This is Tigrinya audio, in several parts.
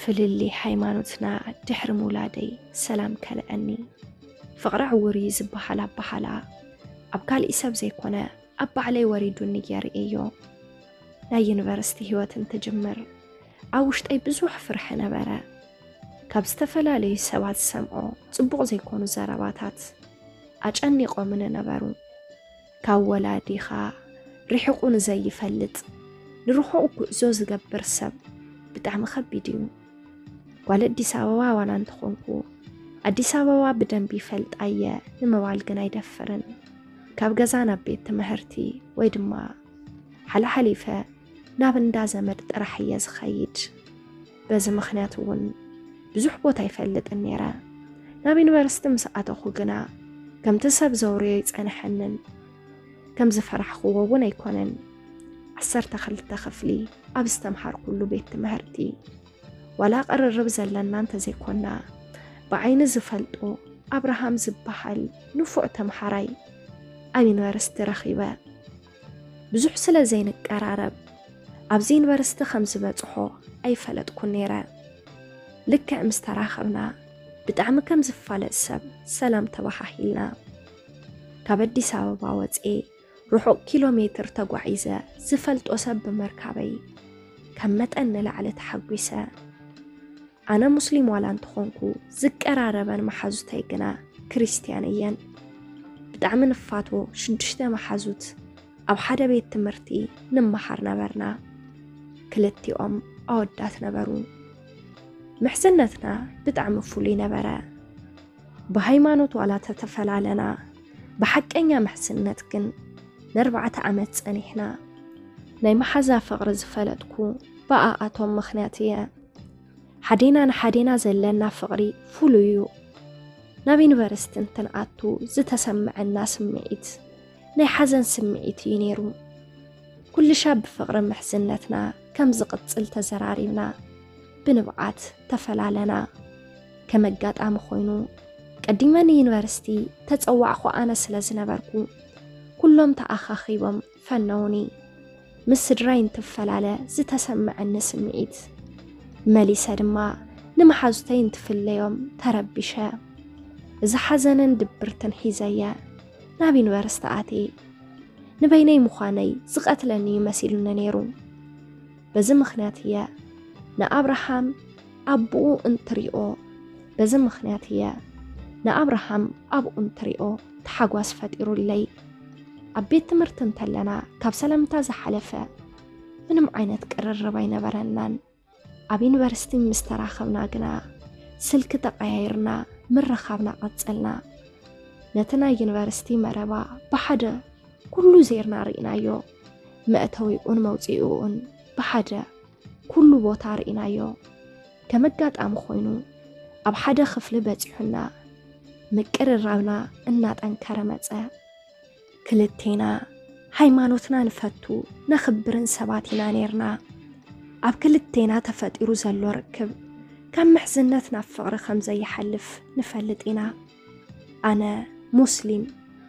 ፍልልይ ሃይማኖትና ድሕሪ ምውላደይ ሰላም ከልአኒ። ፍቕሪ ዕውር እዩ ዝበሃል ኣበሃህላ ኣብ ካሊእ ሰብ ዘይኮነ ኣብ ባዕለይ ወሪዱኒ እየ ርእየዮ። ናይ ዩኒቨርሲቲ ህይወት እንትጅምር ኣብ ውሽጠይ ብዙሕ ፍርሒ ነበረ። ካብ ዝተፈላለዩ ሰባት ዝሰምዖ ጽቡቕ ዘይኮኑ ዘረባታት ኣጨኒቖምኒ ነበሩ። ካብ ወላዲኻ ርሒቑ ንዘይፈልጥ ንርሑቕ ጉዕዞ ዝገብር ሰብ ብጣዕሚ ከቢድ እዩ። ጓል ኣዲስ ኣበባ ዋላ እንተኾንኩ ኣዲስ ኣበባ ብደንቢ ይፈልጣ እየ ንምባል ግን ኣይደፍርን። ካብ ገዛ ናብ ቤት ትምህርቲ ወይ ድማ ሓለሓሊፈ ናብ እንዳ ዘመድ ጥራሕ እየ ዝኸይድ። በዚ ምኽንያት እውን ብዙሕ ቦታ ኣይፈልጥን ነይረ። ናብ ዩኒቨርሲቲ ምስ ኣተኹ ግና ከምቲ ሰብ ዘውርዮ ኣይጸንሐንን። ከም ዝፈራሕኽዎ እውን ኣይኮነን። ዓሰርተ ክልተ ክፍሊ ኣብ ዝተምሃርኩሉ ቤት ትምህርቲ ዋላ ቅርርብ ዘለና እንተዘይኮና ብዓይኒ ዝፈልጦ ኣብርሃም ዝበሃል ንፉዕ ተምሃራይ ኣብ ዩኒቨርሲቲ ረኺበ። ብዙሕ ስለ ዘይንቀራረብ ኣብዚ ዩኒቨርሲቲ ከም ዝበጽሖ ኣይፈለጥኩን ነይረ። ልክዕ ምስ ተራኸብና ብጣዕሚ ከም ዝፋለጥ ሰብ ሰላም ተባሃሂልና። ካብ ኣዲስ ኣበባ ወፅኤ ርሑቕ ኪሎ ሜትር ተጓዒዘ ዝፈልጦ ሰብ ብምርካበይ ካብ መጠን ንላዕሊ ተሓጒሰ። ኣነ ሙስሊም ዋላ እንተኾንኩ ዝቀራረበን መሓዙተይ ግና ክርስትያን እየን። ብጣዕሚ ንፋቶ ሽዱሽተ መሓዙት ኣብ ሓደ ቤት ትምህርቲ ንመሃር ነበርና። ክልቲኦም ኣወዳት ነበሩ። ምሕዝነትና ብጣዕሚ ፍሉይ ነበረ። ብሃይማኖት ዋላ ተተፈላለና ብሓቀኛ ምሕዝነት ግን ንኣርባዕተ ዓመት ጸኒሕና። ናይ መሓዛ ፍቕሪ ዝፈለጥኩ ብኣኣቶም ምኽንያት እየ። ሓዴና ንሓዴና ዘለና ፍቕሪ ፍሉይ እዩ። ናብ ዩኒቨርሲቲ እንትንኣቱ ዝተሰምዐና ስምዒት ናይ ሓዘን ስምዒት እዩ ነይሩ። ኩልሻብ ብፍቕሪ ምሕዝነትና ከም ዝቕጽል ተዘራሪብና ብንብዓት ተፈላለና። ከም ኣጋጣሚ ኮይኑ ቀዲመ ንዩኒቨርሲቲ ተጸዋዕኹ ኣነ ስለ ዝነበርኩ ኩሎም ተኣኻኺቦም ፈነውኒ። ምስ ስድራይ እንትፈላለ ዝተሰምዐኒ ስምዒት መሊሰ ድማ ንመሓዙተይ እንትፍለዮም ተረቢሸ። እዚ ሓዘንን ድብርትን ሒዘየ ናብ ዩኒቨርሲቲ ኣትየ። ንበይነይ ምዃነይ ዝቐትለኒ እዩ መሲሉኒ ነይሩ። በዚ ምኽንያት እየ ንኣብርሃም ኣቦኡ እንትሪኦ በዚ ምኽንያት እየ ንኣብርሃም ኣብኡ እንትሪኦ ተሓጓስ ፈጢሩለይ። ኣብ ቤት ትምህርቲ እንተለና ካብ ሰላምታ ዝሓለፈ ምንም ዓይነት ቅርርብ ኣይነበረናን። ኣብ ዩኒቨርሲቲ ምስ ተራኸብና ግና ስልኪ ተቐያይርና ምርኻብና ቀጸልና። ነቲ ናይ ዩኒቨርሲቲ መረባ ብሓደ ኩሉ ዜርና ርኢናዮ። መእተዊኡን መውፅኢኡን ብሓደ ኩሉ ቦታ ርኢናዮ። ከም ኣጋጣሚ ኮይኑ ኣብ ሓደ ክፍሊ በፂሑና ምቅርራብና እናጠንከረ መፀ። ክልቴና ሃይማኖትና ንፈቱ ነኽብርን ሰባት ኢና ነይርና። ኣብ ክልቴና ተፈጢሩ ዘሎ ርክብ ካብ ምሕዝነት ናብ ፍቕሪ ከም ዘይሓልፍ ንፈልጥ ኢና። ኣነ ሙስሊም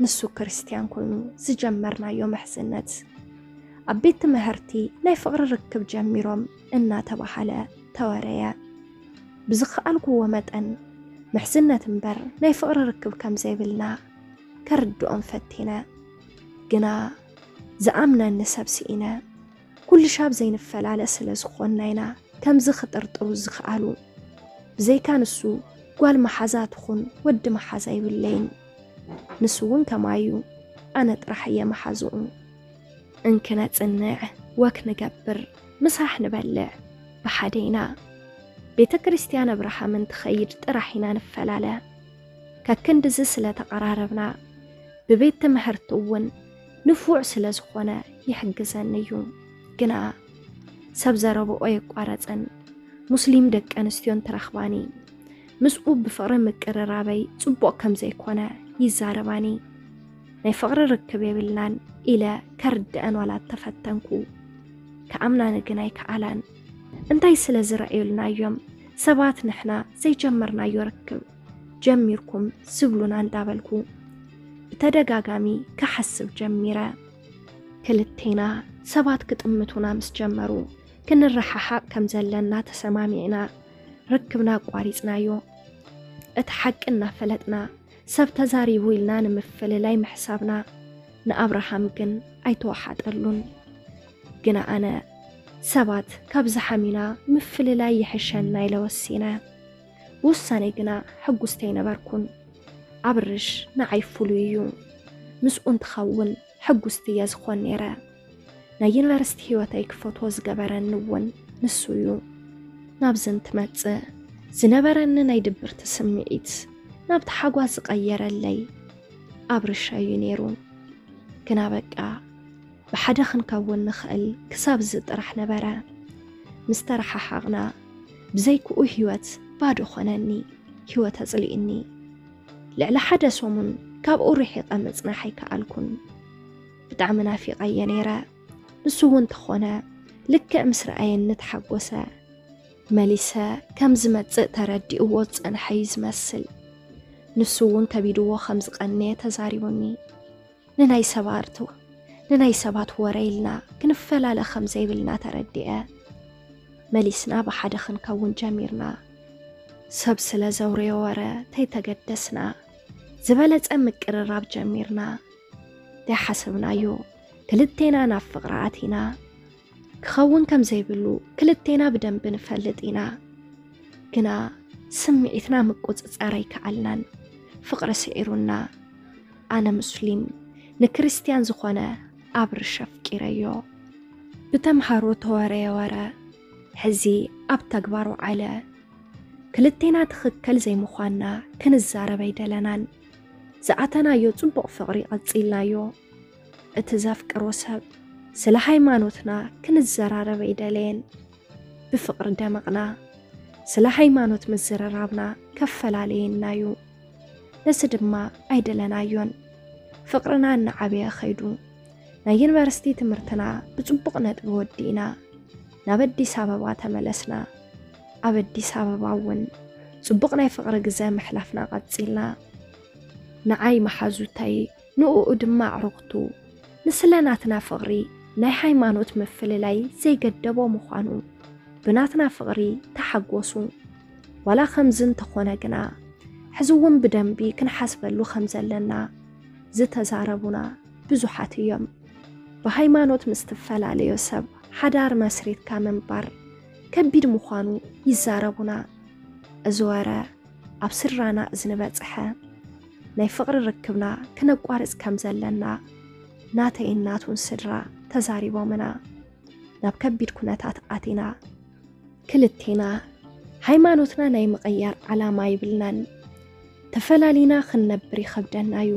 ንሱ ክርስትያን ኮይኑ ዝጀመርናዮ ምሕዝነት ኣብ ቤት ትምህርቲ ናይ ፍቕሪ ርክብ ጀሚሮም እናተባሃለ ተወረየ። ብዝኸኣልኩዎ መጠን ምሕዝነት እምበር ናይ ፍቕሪ ርክብ ከም ዘይብልና ከርድኦም ፈቲነ። ግና ዝኣምነኒ ሰብ ስኢነ። ኩልሻብ ዘይንፈላለ ስለ ዝኾንና ኢና ከምዚ ክጥርጥሩ ዝኸኣሉ። ብዘይካ ንሱ ጓል መሓዛ ትኹን ወዲ መሓዛ ይብለይን። ንሱ እውን ከማይ እዩ። ኣነ ጥራሕ እየ መሓዝኡ። እንክነጽንዕ ወክ ንገብር ምሳሕ ንበልዕ ብሓደ ኢና። ቤተ ክርስቲያን ኣብርሃም እንትኸይድ ጥራሕ ኢና ንፈላለ። ከክንድዚ ስለ ተቐራረብና ብቤት ትምህርቲ እውን ንፉዕ ስለ ዝኾነ ይሕግዘኒ እዩ። ግና ሰብ ዘረብኦ የቋረጸን። ሙስሊም ደቂ ኣንስትዮ እንትረኽባኒ ምስኡ ብፍቕሪ ምቅርራበይ ጽቡቕ ከም ዘይኮነ ይዛረባኒ። ናይ ፍቕሪ ርክብ የብልናን ኢለ ከርድአን ዋላ ተፈተንኩ። ክኣምናኒ ግን ኣይከኣላን። እንታይ ስለ ዝረኣዩልና እዮም ሰባት ንሕና ዘይጀመርናዮ ርክብ ጀሚርኩም ዝብሉና እንዳበልኩ ብተደጋጋሚ ክሓስብ ጀሚረ። ክልቴና ሰባት ክጥምቱና ምስ ጀመሩ ክንረሓሓቕ ከም ዘለና ተሰማሚዕና ርክብና ኣቋሪጽናዮ። እቲ ሓቂ እናፈለጥና ሰብ ተዛሪቡ ኢልና ንምፍልላይ ምሕሳብና ንኣብርሃም ግን ኣይተወሓጠሉን። ግና ኣነ ሰባት ካብ ዝሓሚና ምፍልላይ ይሕሸና ኢለ ወሲነ። ብውሳኔ ግና ሕጉስቲ ኣይነበርኩን። ኣብርሽ ንዓይ ፍሉይ እዩ። ምስኡ እንትኸውን ሕጉስቲ እየ ዝኾን ነይረ። ናይ ዩኒቨርሲቲ ህይወተይ ክፈትዎ ዝገበረኒ እውን ንሱ እዩ። ናብዚ እንትመጽእ ዝነበረኒ ናይ ድብርቲ ስምዒት ናብቲ ሓጓስ ዝቐየረለይ ኣብርሽ እዩ ነይሩ። ግና በቃ ብሓደ ክንከውን ንኽእል ክሳብ እዚ ጥራሕ ነበረ። ምስ ተረሓሓቕና ብዘይክኡ ህይወት ባዶ ኾነኒ። ህይወት ኣጽሊእኒ። ልዕሊ ሓደ ሰሙን ካብኡ ርሒቐ ምጽናሕ ኣይከኣልኩን። ብጣዕሚ ናፊቐዮ ነይረ። ንሱ እውን እንተኾነ ልክዕ ምስ ረኣየኒ ተሓጎሰ። መሊሰ ከም ዝመጽእ ተረዲእዎ ዝጸንሐ እዩ ዝመስል። ንሱ እውን ከቢድዎ ከም ዝቐነየ ተዛሪቡኒ። ንናይ ሰባት ንናይ ሰባት ወረ ኢልና ክንፈላለ ከም ዘይብልና ተረዲአ። መሊስና ብሓደ ክንከውን ጀሚርና። ሰብ ስለ ዘውረዮ ወረ ተይተገደስና ዝበለጸ ምቅርራብ ጀሚርና። ዘይሓሰብናዮ ክልቴና ናብ ፍቕሪ ኣቲና። ክኸውን ከም ዘይብሉ ክልቴና ብደንቢ ንፈልጥ ኢና። ግና ስምዒትና ምቁጽጻር ኣይከኣልናን። ፍቕሪ ስዒሩና። ኣነ ሙስሊም ንክርስትያን ዝኾነ ኣብርሽ ኣፍቂረዮ። ብተምሃሮ ተወረየ ወረ ሕዚ ኣብ ተግባር ወዓለ። ክልቴና ትኽክል ዘይምዃንና ክንዛረብ ኣይደለናን። ዝኣተናዮ ጽቡቕ ፍቕሪ ቀጺልናዮ። እቲ ዘፍቅሮ ሰብ ስለ ሃይማኖትና ክንዘራረብ ኣይደለየን። ብፍቕሪ ደመቕና። ስለ ሃይማኖት ምዝርራብና ከፈላለየና እዩ። ነዚ ድማ ኣይደለናዮን። ፍቕርና እናዓበየ ኸይዱ። ናይ ዩኒቨርሲቲ ትምህርትና ብጽቡቕ ነጥቢ ወዲእና ናብ ኣዲስ ኣበባ ተመለስና። ኣብ ኣዲስ ኣበባ እውን ጽቡቕ ናይ ፍቕሪ ግዘ ምሕላፍና ቀጺልና። ንዓይ መሓዙተይ፣ ንእኡ ድማ ኣዕሩኽቱ፣ ንስለ ናትና ፍቕሪ ናይ ሃይማኖት ምፍልላይ ዘይገደቦ ምዃኑ ብናትና ፍቕሪ ተሓጎሱ። ዋላ ከምዚ እንተኾነ ግና፣ ሕዚ እውን ብደንቢ ክንሓስበሉ ከም ዘለና ዝተዛረቡና ብዙሓት እዮም። ብሃይማኖት ምስ ትፈላለዮ ሰብ ሓዳር መስሪትካ ምንባር ከቢድ ምዃኑ ይዛረቡና። እዚ ወረ ኣብ ስድራና እዝኒ በጽሐ። ናይ ፍቕሪ ርክብና ክነቋርጽ ከም ዘለና ናተይን ናቱን ስድራ ተዛሪቦምና። ናብ ከቢድ ኩነታት ኣቲና። ክልቴና ሃይማኖትና ናይ ምቕያር ዓላማ ይብልናን። ተፈላሊና ክንነብር ይኸብደና እዩ።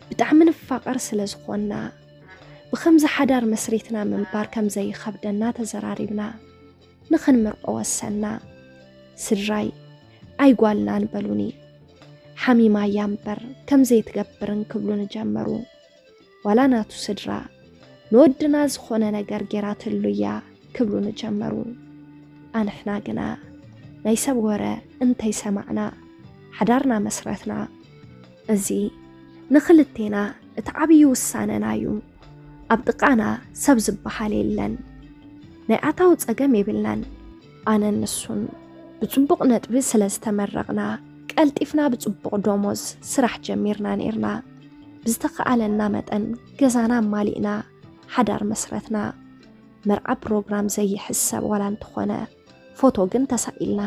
ብጣዕሚ ንፋቐር ስለ ዝኾንና፣ ብኸምዚ ሓዳር መስሪትና ምንባር ከም ዘይኸብደና ተዘራሪብና። ንኽንምርዖ ወሰንና። ስድራይ ኣይጓልናን በሉኒ። ሓሚማ እያ እምበር ከም ዘይትገብርን ክብሉኒ ጀመሩ። ዋላ ናቱ ስድራ ንወድና ዝኾነ ነገር ጌራትሉ እያ ክብሉኒ ጀመሩ። ኣንሕና ግና ናይ ሰብ ወረ እንተይሰማዕና ሓዳርና መስረትና። እዚ ንኽልቴና እቲ ዓብዪ ውሳነና እዩ። ኣብ ጥቓና ሰብ ዝበሃል የለን። ናይ ኣታዊ ጸገም የብልናን። ኣነን ንሱን ብጽቡቕ ነጥቢ ስለ ዝተመረቕና፣ ቀልጢፍና ብጽቡቕ ደሞዝ ስራሕ ጀሚርና ኔርና። ብዝተኻኣለና መጠን ገዛና ኣማሊእና ሓዳር መስረትና። መርዓ ፕሮግራም ዘይሕሰብ ዋላ እንተኾነ፣ ፎቶ ግን ተሳኢልና።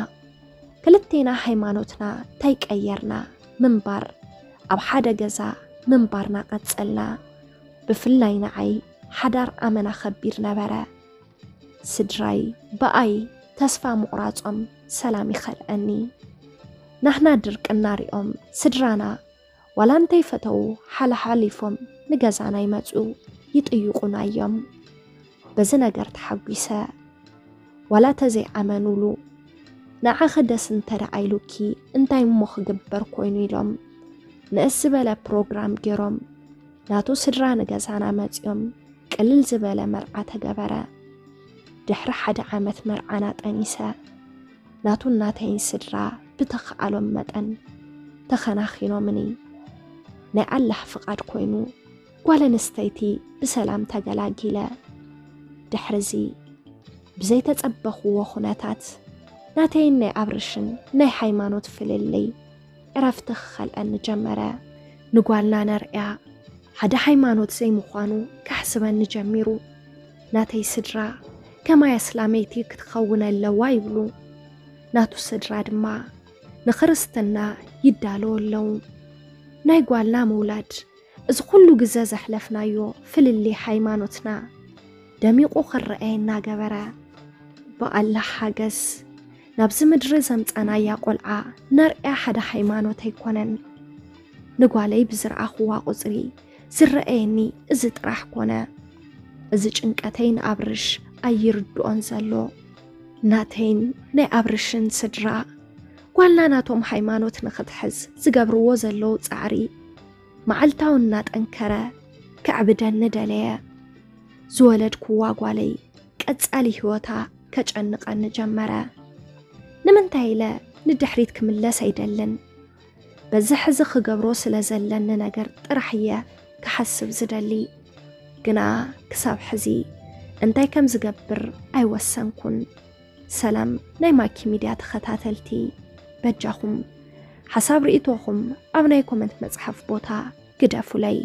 ክልቴና ሃይማኖትና ተይቀየርና ምንባር፣ ኣብ ሓደ ገዛ ምንባርና ቀጸልና። ብፍላይ ንዓይ ሓዳር ኣመና ከቢድ ነበረ። ስድራይ ብኣይ ተስፋ ምቑራጾም ሰላም ይኸልኣኒ። ናህና ድርቅና ሪኦም ስድራና ዋላ እንተይፈተዉ ሓለሓሊፎም ንገዛና ይመጹ፣ ይጥይቑና እዮም። በዚ ነገር ተሓጒሰ። ዋላ ተዘይኣመኑሉ፣ "ንዓኺ ደስ እንተ ደኣ ኢሉኪ እንታይ እሞ ክግበር ኮይኑ?" ኢሎም ንእስ ዝበለ ፕሮግራም ገይሮም ናቱ ስድራ ንገዛና መጺኦም ቅልል ዝበለ መርዓ ተገበረ። ድሕሪ ሓደ ዓመት መርዓና ጠኒሰ። ናቱን ናተይን ስድራ ብተኸኣሎም መጠን ተኸናኺኖምኒ። ናይ ኣላህ ፍቓድ ኮይኑ ጓል ኣንስተይቲ ብሰላም ተገላጊለ። ድሕርዚ ብዘይተጸበኽዎ ኩነታት ናተይን ናይ ኣብርሽን ናይ ሃይማኖት ፍልልይ ዕረፍቲ ክኸልኣኒ ጀመረ። ንጓልና ነርእያ ሓደ ሃይማኖት ዘይምዃኑ ከሕስበኒ ጀሚሩ። ናተይ ስድራ ከማይ ኣስላመይቲ ክትኸውን ኣለዋ ይብሉ። ናቱ ስድራ ድማ ንክርስትና ይዳለዉ ኣለዉ። ናይ ጓልና ምውላድ እዚ ኩሉ ግዘ ዘሕለፍናዮ ፍልልይ ሃይማኖትና ደሚቑ ክረኣየና ገበረ። ብኣላህ ሓገዝ ናብዚ ምድሪ ዘምጻናያ ቆልዓ ነርእያ ሓደ ሃይማኖት ኣይኮነን። ንጓለይ ብዝረኣኹዋ ቁጽሪ ዝረኣየኒ እዚ ጥራሕ ኮነ። እዚ ጭንቀተይ ንኣብርሽ ኣይርድኦን ዘሎ። ናተይን ናይ ኣብርሽን ስድራ ጓልና ናቶም ሃይማኖት ንኽትሕዝ ዝገብርዎ ዘለዉ ጻዕሪ መዓልታዊ እናጠንከረ ከዕብደኒ ደለየ። ዝወለድኩዋ ጓለይ ቀጻሊ ህይወታ ከጨንቐኒ ጀመረ። ንምንታይ ኢለ ንድሕሪት ክምለስ ኣይደልን። በዚ ሕዚ ክገብሮ ስለ ዘለኒ ነገር ጥራሕ እየ ክሓስብ ዝደሊ። ግና ክሳብ ሕዚ እንታይ ከም ዝገብር ኣይወሰንኩን። ሰላም ናይ ማኪ ሚድያ ተኸታተልቲ፣ በጃኹም ሓሳብ ርእይቶኹም ኣብ ናይ ኮመንት መጽሓፍ ቦታ ግደፉለይ።